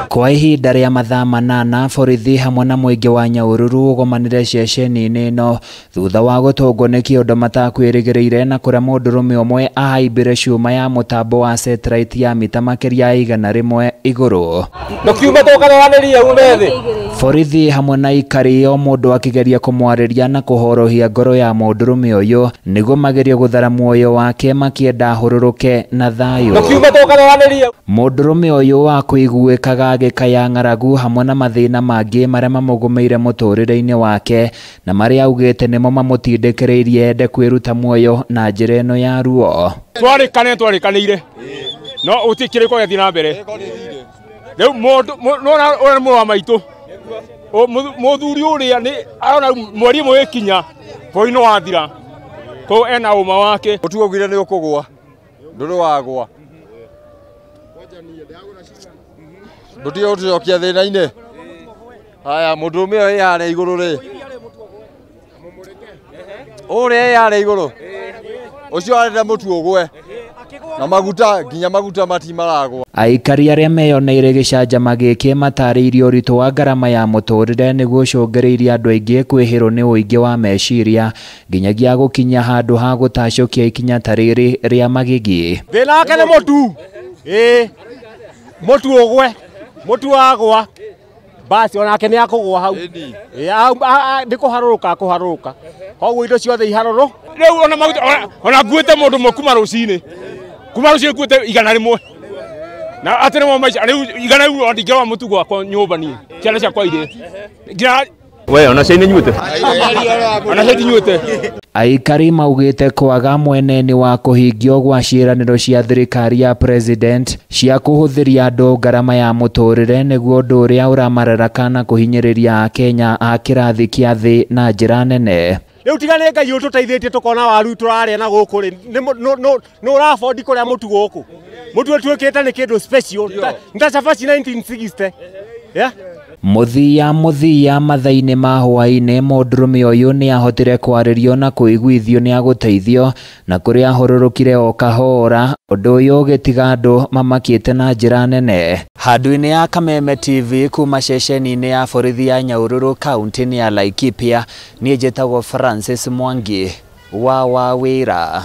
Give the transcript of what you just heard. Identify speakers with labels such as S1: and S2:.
S1: Kwa ihinda rĩa mathaa 8 borithi hamwe na mũingĩ wa Nyahururu ũgomanire ceceni-inĩ ĩno thutha wa gũtũngwo nĩ kĩũndũ matakwĩrĩgĩrĩire na kũrĩa mũndũrũme ũmwe ahaimbire cuma ya mũtambo wa satellite ya mita makĩria ya 100 igũrũ. Borithi hamwe na aikari o mũndũ akĩgeria kũmwarĩria na kũhorohia ngoro ya mũndũrũme ũyũ nĩguo magerie gũthara muoyo wake makĩenda ahũrũrũke na thayũ. Mũndũrũme ũyũ wa kũiguĩkaga agĩkaya ng'aragu hamwe na mathĩna mangĩ marĩa mamũgũmĩire mũtũrĩre-inĩ wake na marĩa augĩte nĩmo mamũtindĩkĩrĩirie ende kwĩruta muoyo na njĩra ĩno ya ruo.
S2: Twarĩkanĩire no gũtirĩ kĩrĩko gĩathiĩ na mbere. Rĩu mũndũ ũrĩa mũrũ wa maitũ mũthuri ũrĩa nĩ arona mweri ũmwe wĩkinya bũrũri nĩ wathira koguo ena ũma wake.
S3: Mũtu augire nĩ ũkũgũa ndũrĩ wagũa ndũtige gũtũcokia thĩna-inĩ. Haya mũndũrũme ũyũ ĩ harĩa igũrũ rĩ, ũrĩa ĩ harĩa igũrũ ũcio arenda mũtu ũgwe na maguta nginya maguta matimaragwa.
S1: Aikari arĩa meyoneire gĩcanjama gĩkĩ matarĩirie ũritũ wa ngarama ya mũtũrĩre nĩguo ũcũngĩrĩirie andũ aingĩ kwĩhĩrwo nĩ ũingĩ wa meciria nginyagia gũkinya handũ ha gũtacũkia ikinya ta rĩrĩ rĩa magigi.
S2: Thĩna wake nĩ mũtu, ĩĩ mũtu ũgwe, mũtu wagwa basi onake nĩ akũgwa hau, nĩ kũharũrũka akũharũrũka, koguo indo ciothe iharũrũ. Rĩu ona maguta ona nguĩte mũndũ ũmwe kuma rũcinĩ, kuma rũcinĩ nguĩte 100 na atĩ nĩmo maica rĩu 100 ndingĩrora mũtu gwakwa nyũmba niĩ ciana ciakwa irĩ nginya we ona cai nĩnyuĩte, ona cai ndinyuĩte.
S1: Aikari maugĩte kwaga mweneni wa kũhingio gwa ciĩranĩro cia thirikari ya president cia kũhũthĩria andũ ngarama ya mũtũrĩre nĩguo ũndũ ũrĩa ũramararaka na kũhinyĩrĩria Akenya a kĩrathi kĩa thĩ na njĩra nene.
S2: Rĩu tiga nĩ Ngai ũtũteithĩtie tũkona waru tũrarĩa na gũkũ rĩ, nĩ ũrabondi kũrĩa mũtu gũkũ. Mũtu ũtuĩkĩte nĩ kĩndũ special nĩ ta cabaci 1960. Yeah?
S1: Mũthia mathaa-inĩ ma hwaĩ-inĩ mũndũrũme ũyũ nĩ ahotire kwarĩrio na kũiguithio nĩ agũteithio na kũrĩa ahũrũrũkire o kahora, ũndũ ũyũ ũgĩtiga andũ mamakĩte na njĩra nene. Handũ-inĩ ya Kameme TV kuma ceceni-inĩ ya borithi ya Nyahururu kaunti-inĩ ya Laikipia, niĩ njĩtagwo Francis Mwangi wa Wawĩra.